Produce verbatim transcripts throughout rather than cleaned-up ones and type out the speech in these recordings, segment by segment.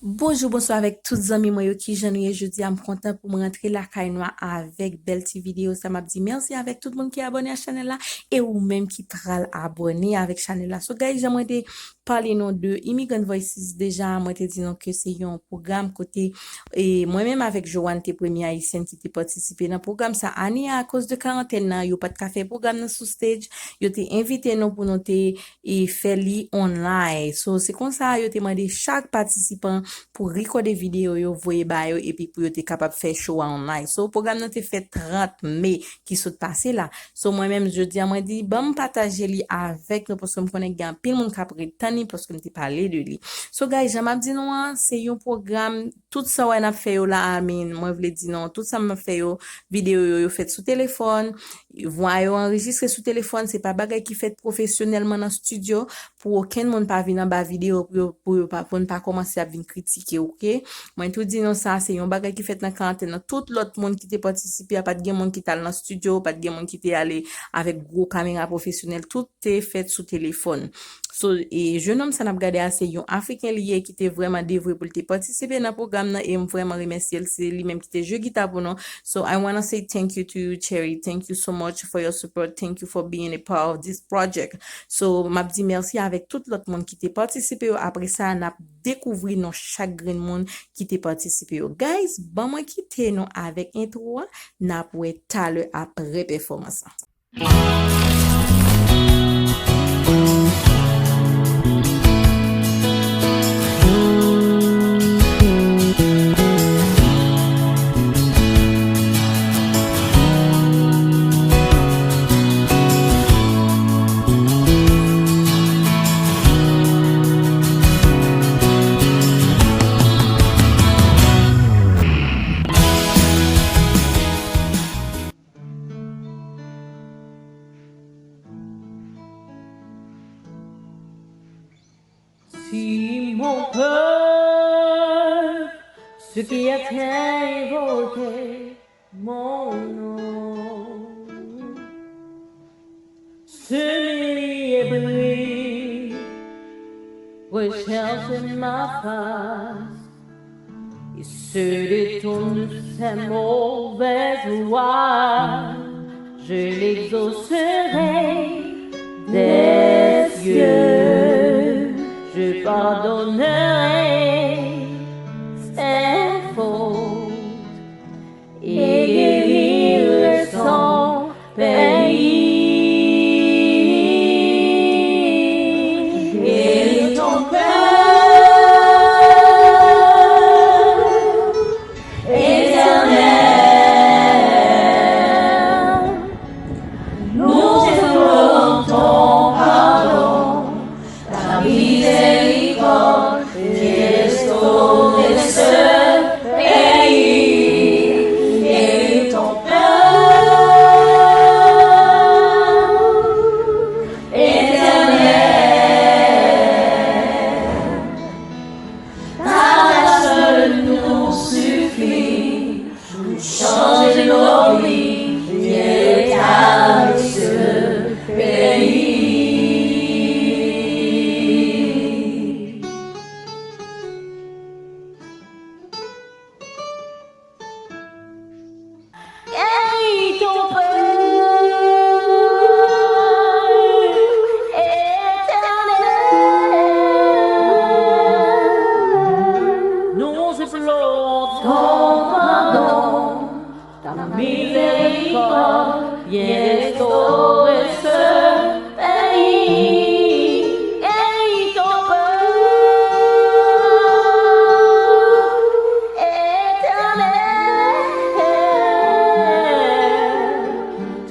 Bonjou, bonswa avèk tout zanmi mwen yo, kijan nou ye jodi a? M kontan pou m rantre lakay nou avèk bèl ti videyo sa. M ap di mèsi avèk tout moun ki abòne a chanèl la e ou menm ki pral abòne avèk chanèl la. So guys, jan mwen te pale nou de Immigrant Voices deja, mwen te di nou ke se yon pwogram kote e mwen menm avèk Joanne te premye ayisyèn ki te patisipe nan pwogram sa. Ane a, akoz de karantèn nan, yo pa t ka fè pwogram nan sou stage, yo te envite nou pou nou te e fè li online. So, se konsa yo te mande chak patisipan pou rekòde videyo yo, voye ba yo, epi pou yo te kapab fè show a online. So, pwogram nan te fèt trant me ki sot pase la. So, mwen menm, jodi a, mwen di, ban m pataje li avèk nou, paske m konnen gen anpil moun k ap ret tann li, paske m te pale de li. So, guys, jan m ap di nou an, se yon pwogram, tout sa w wè n ap fè yo la, I mean, mwen vle di nou, tout sa m ap fè yo, videyo yo, yo fèt sou telefòn, vwa yo anrejistre sou telefòn, se pa bagay ki fèt pwofesyonèlman nan estidyo, pou okenn moun pa vin anba videyo, pou yo, pou yo pa, pou n pa kòmanse ap vin kritike, oke? Mwen tou di nou sa, se yon bagay ki fèt nan karantèn nan. Tout lòt moun ki te patisipe a, pa t gen moun ki t al nan estidyo, pa t gen moun ki te ale avèk gwo kamera pwofesyonèl, tout te fèt sou telefòn. So, e jennonm sa n ap gade a, se yon Afriken li ye ki te vrèman devwe pou l te patisipe nan pwogram nan, e m vrèman remèsye l, se li menm ki te jwe gita pou nou. So, I wanna say thank you to you, Cherry. Thank you so much for your support. Thank you for being a part of this project. So, m ap di mèsi avèk tout lòt moun ki te patisipe yo. Apre sa, n ap dekouvri non chak grenn moun ki te patisipe yo. Guys, ban mwen kite nou avèk entwo a. N ap wè talè apre pèfòmans la. Si mon peuple, ce qui a été évoqué, mon nom, s'humilie et prie, recherche ma face, et se détourne de ses mauvaises voies, je l'exaucerai des cieux, je pardonnerai ses fautes et guérirai son pays. Guéris ton peuple, Éternel. Nous implorons ton pardon, ta miséricorde qui restaure ce pays et ton peuple, Éternel. Ta seule nous suffit. Chanje nos vies, viens établir ce pays. Guéris ton peuple, Éternel. Nous implorons ton pardon. Ta miséricorde vient restaurer ce pays. Guéris ton peuple, Éternel.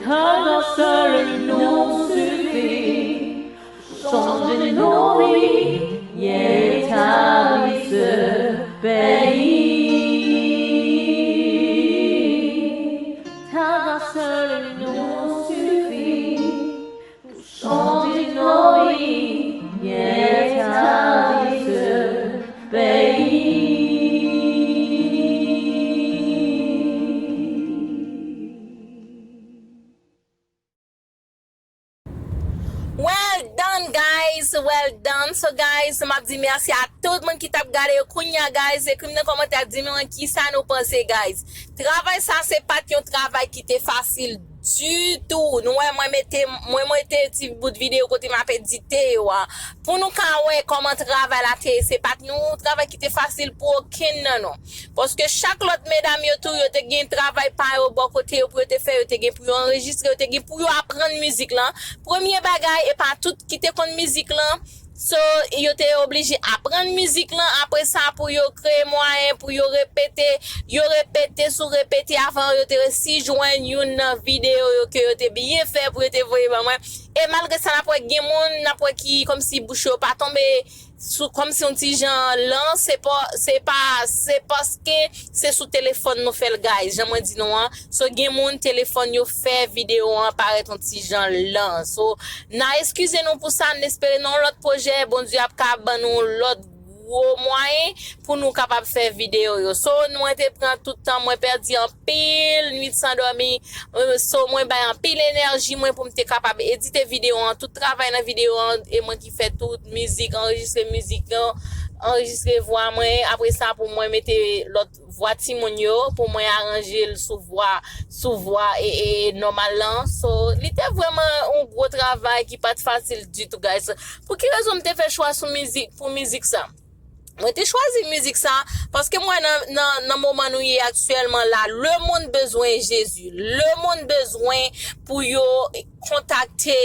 Ta grâce seule nous suffit. Changer nos vies, viens établir ce pays. Ta grâce seule nous suffit pour changer nos vies, viens établir ce pays. Well done, guys! Well done! So guys, m ap di mèsi a tout moun ki t ap gade yo kounya guys. Ekri m nan kòmantè, di mwen kisa nou panse guys. Travay sa se pa t yon travay ki te fasil ditou. Nou wè mwen mete mwen mete ti bout videyo kote m ap edite yo a. Pou nou ka wè kòman travay la te ye, se pa t yon travay ki te fasil pou okenn nan nou. Paske chak lòt medam yo tou, yo te gen travay pa yo bò kote yo pou yo te fè, yo te gen pou yo anrejistre, yo te gen pou yo aprann mizik lan. Premye bagay, e pa tout ki te konn mizik lan. So, yo te oblije aprann mizik lan, apre sa pou yo kreye mwayen pou yo repete, yo repete sou repete avan yo te resi jwenn youn nan videyo yo ke yo te byen fè pou yo te voye ban mwen. E malgre sa, n ap wè gen moun, n ap wè ki kòmsi bouch yo pa tonbe sou kòmsi yon ti jan lan, se pa, se pa, se paske se sou telefòn nou fè l, guys. Jan mwen di nou an, so gen moun telefòn yo fè videyo an parèt yon ti jan lan. So, n a eskize nou pou sa, n espere nan yon lòt pwojè, Bondye ap ka ban nou yon lòt gwo mwayen pou nou kapab fè videyo yo. So, mwen te pran tout tan, mwen pèdi anpil nwit san dòmi, euh, so, mwen bay anpil enèji mwen pou m te kapab edite videyo an, tout travay nan videyo an, e mwen ki fè tout, mizik, anrejistre mizik yo, anrejistre vwa mwen, apre sa pou mwen mete lòt vwa timoun yo, pou mwen aranje l sou vwa, sou vwa e, e nòmal lan. So, li te vrèman yon gwo travay ki pa t fasil ditou, guys. Pou ki rezon m te fè chwa sou mizik, pou mizik sa? Mwen te chwazi mizik sa paske mwen nan, nan, nan moman nou ye aktyèlman la, lemonn bezwen Jezi. Lemonn bezwen pou yo kontakte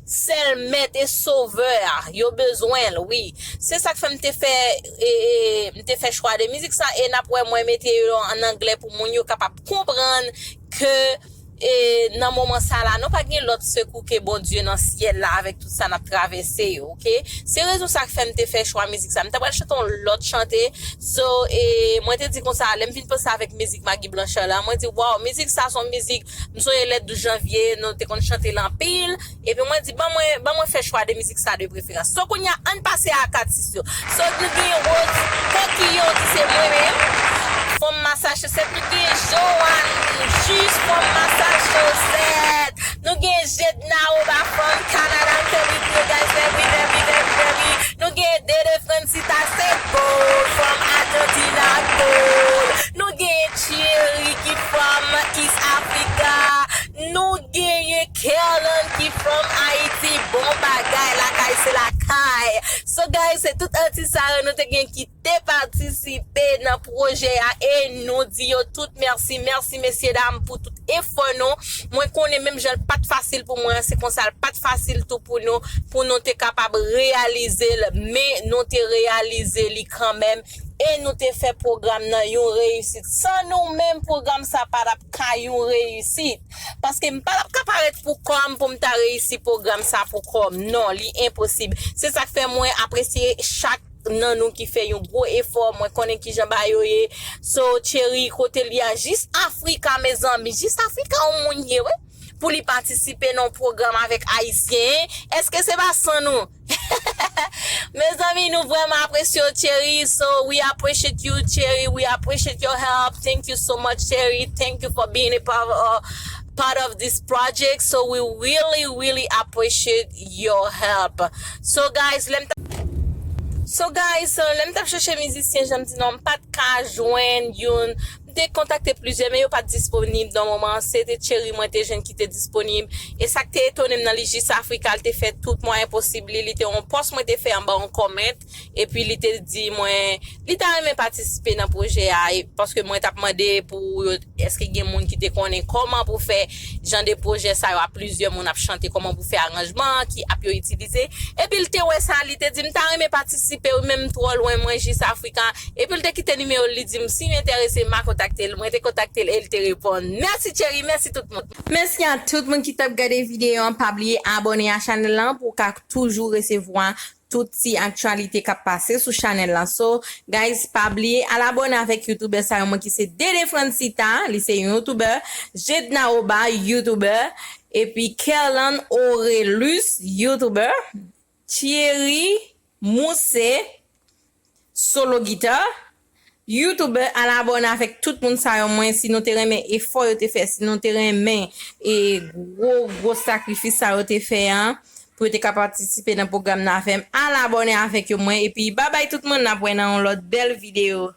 sèl Mèt e Sovè a. Yo bezwen l, wi. Se sa k fè m te fè, e, e, m te fè chwa de mizik sa e n ap wè mwen mete yo an anglè pou moun yo kapab konprann ke e nan moman sa la, nou pa gen lòt sekou ke Bondye nan syèl la avèk tout sa n ap travèse yo, oke? Se rezon sa k fè m te fè chwa mizik sa. M ta pral chante yon lòt chante. So, e mwen te di konsa, lè m vin panse avèk mizik Maggie Blanchard la, mwen di, waw, mizik sa se yon mizik, m sonje lè douz janvye, nou te konn chante l anpil. Epi mwen di, ban mwen, ban mwen fè chwa de mizik sa de preferans. So, kounye a, ann pase ak atis yo. So, nou gen Rose Coquillon ki se mwen menm. From Massachusetts, nou gen Joanne Jus from Massachusetts. Nou gen Jedna Oba from Canada, very good, guys, very, very, very, very. Nou gen Dede Francita, se gold from Argentina, gold. Nou gen Thierry ki from East Africa. Nou genyen Kerlan ki from Haiti. Bon bagay, lakay se lakay. So, guys, se tout atis sa yo nou te gen ki te patisipe nan pwojè a e nou di yo tout mèsi. Mèsi, mesye dam, pou tout efò nou. Mwen konnen menm jan l pa t fasil pou mwen, se konsa l pa t fasil tou pou nou, pou nou te kapab reyalize l, men nou te reyalize li kanmenm e nou te fè pwogram nan yon reyisit. San nou menm, pwogram sa pa t ap ka yon reyisit. Paske m pa t ap ka parèt pou kò m pou m ta reyisi pwogram sa pou kò m. Non, li enposib. Se sa k fè mwen apresye chak nan nou ki fè yon gwo efò. Mwen konnen kijan bagay yo ye. So, Thierry, kote li a? Jis Afrika, mezanmi. Jis Afrika, yon moun ye, wi. Pou li patisipe nan yon pwogram avèk Ayisyen. Èske se pa san nou? Mezanmi, nou vrèman apresye w, Thierry. So, we appreciate you, Thierry. We appreciate your help. Thank you so much, Thierry. Thank you for being a part of, uh, part of this project. So, we really, really appreciate your help. So, guys, lè m t ap, so, guys, so, lè m t ap chèche mizisyen, jan m di nou, m pa t ka jwenn youn. M te kontakte plizyè, men yo pa t disponib nan moman an. Se te Thierry mwen te jwenn ki te disponib. E sa k te etone m nan li, Jis Afrika, l te fè tout mwayen posib li. Li te yon pòs mwen te fè anba yon kòmant. Epi li te di mwen, li ta renmen patisipe nan pwojè a. E paske mwen t ap mande pou yo, èske gen moun ki te konnen kòman pou fè jan de pwojè sa yo a plizyè moun ap chante, kòman pou fè aranjman, ki app yo itilize. Epi l te wè sa, li te di m, ta renmen patisipe, wi, men m twò lwen, mwen Jis Afrika. Epi l te kite nimewo l, li di m, si m enterese, m a kontakte l. Mwen te kontakte l e l te reponn. Mèsi, Thierry, mèsi tout moun. Mèsi a tout moun ki t ap gade videyo an. Pa bliye abòne a chanèl lan pou w ka toujou resevwa tout ti aktyalite k ap pase sou chanèl lan. So, guys, pa bliye al abòne avèk youtubè sa yo, mwen ki se Dede Francita, li se yon youtubè, Jedna Oba, youtubè, epi Kerlan Orelus, youtubè, Thierry Mousse, solo guitar, youtubè, al abòne avèk tout moun sa yo mwen, si nou te renmen efò yo te fè, si nou te renmen e gwo, gwo sakrifis sa yo te fè an, pou yo te ka patisipe nan pwogram nan, fè m al abòne avèk yo mwen. Epi babay tout moun, n ap wè nan yon lòt bèl videyo.